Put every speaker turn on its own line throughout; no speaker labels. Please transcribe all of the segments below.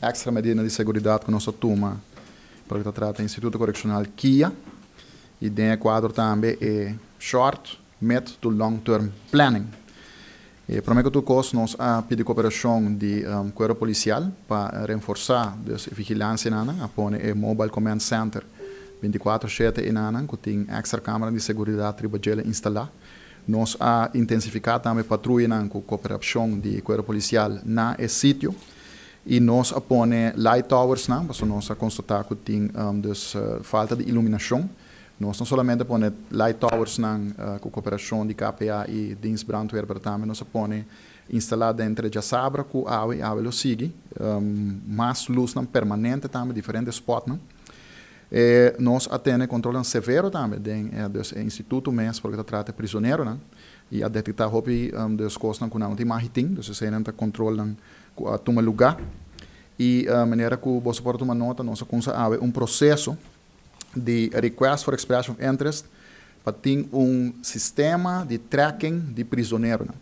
Extra medida di seguridat ku nos a tuma pa loke ta trata Instituto Korekshonal KIA i den e kuadro tambe e short, mid to long term planning. E promé ku tur kos nos a pidi koperashon di Kuerpo Polisial pa renforsá dus e vigilansianan, a pone e Mobile Command Center 24/7 einan ku tin extra kamera di seguridat riba djele instalá. Nos a intensifiká tambe patruyanan ku koperashon di Kuerpo Polisial na e sitio i nos a pone light towersnan pasobra nos a konstatá ku tin dus falta di iluminashon. Nos no solamente pone light towersnan ku koperashon di KPA i Dienst Brandweer, pero tambe nos a pone instalá denter djasabra ku awe i awe lo sigui mas lusnan permanente tambe diferente spotnan. Nos a tene kontrolnan severo tambe den dus e instituto mes pa loke ta trata e prisoneronan i a detektá hopi dus kosnan ku nan no tin magi tin, dus eseinan ta kontrolnan ku a tuma lugá. I manera ku boso por a tuma nota nos a kumsa awe un proseso di request for expression of interest pa tin un sistema di tracking di prisoneronan.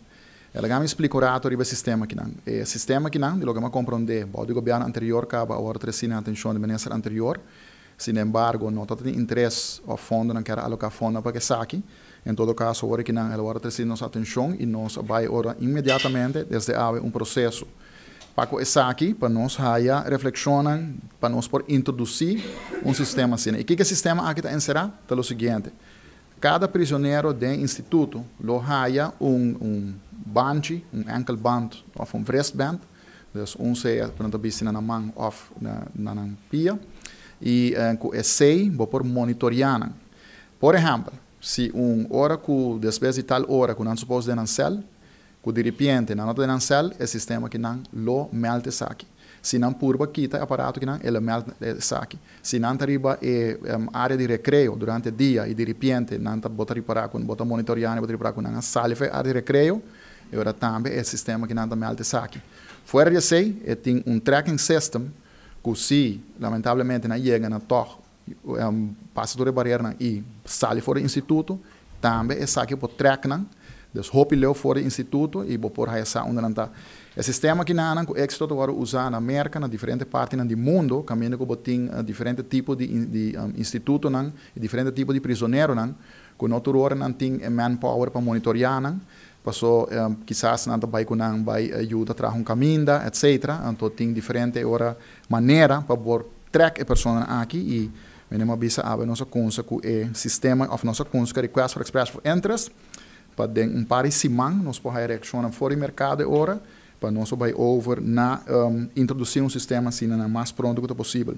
E laga mi splika un rato riba e sistema akinan. E sistema akinan, di loke mi a komprondé, bou di gobièrnu anterior kaba awor tresi na atenshon di minister anterior. Sinembargo, no ta tin interes òf fondonan kier aloká fondonan pa esaki. En todo kaso, awor akinan el a tresi nos atenshon i nos a bai ora inmediatamente desde awe un proseso pa ku esaki, pa nos haya reflekshonnan pa nos por introdusí un sistema asina. I kiko e sistema aki ta enserá? Ta lo siguiente. Kada prisionero den instituto lo haya un banchi, un enkelband òf un wristband, dus un sea ku nan ta bisti na nan man òf na nan pia, i ku esei bo por monitoriá nan. Por ehèmpel, si un ora ku despues di tal ora ku nan supos den nan sèl, ku diripiente nan no ta den nan sèl, e sistema kinan lo mèld esaki. Si nan purba kita e aparato kinan, e lo mèld esaki. Si nan ta riba e área di rekreo durante dia i diripiente nan ta bo ta ripará ku bo ta monitoriá i bo ta ripará ku nan a sali for e área di rekreo, e ora tambe e sistema kinan ta mèld esaki. Fuera di esei, e tin un tracking system ku si lamentablemente nan yega na tòg pasa tur e bareranan i sali for di instituto, tambe esaki por track nan. Dus hopi leu for di instituto i bo por haya sa unda nan ta. E sistema kinanan ku éksito ta wòrdu usá na Merka, na diferente partinan di mundu, kaminda ku bo tin diferente tipo di institutonan i diferente tipo di prisoneronan, ku no tur ora nan tin e manpower pa monitoriá nan, paso kisas nan ta bai ku nan bai yuda traha un kaminda, etcetera. Anto tin diferente ora manera pa por track e personanan aki i mi a bisa awe nos a kumsa ku e sistema òf nos a kumsa ku e request for expression of interest pa den un par di siman nos por haya reakshonnan for di merkado e ora pa nos por bai over na introdusí un sistema asina na mas pronto ku ta posibel.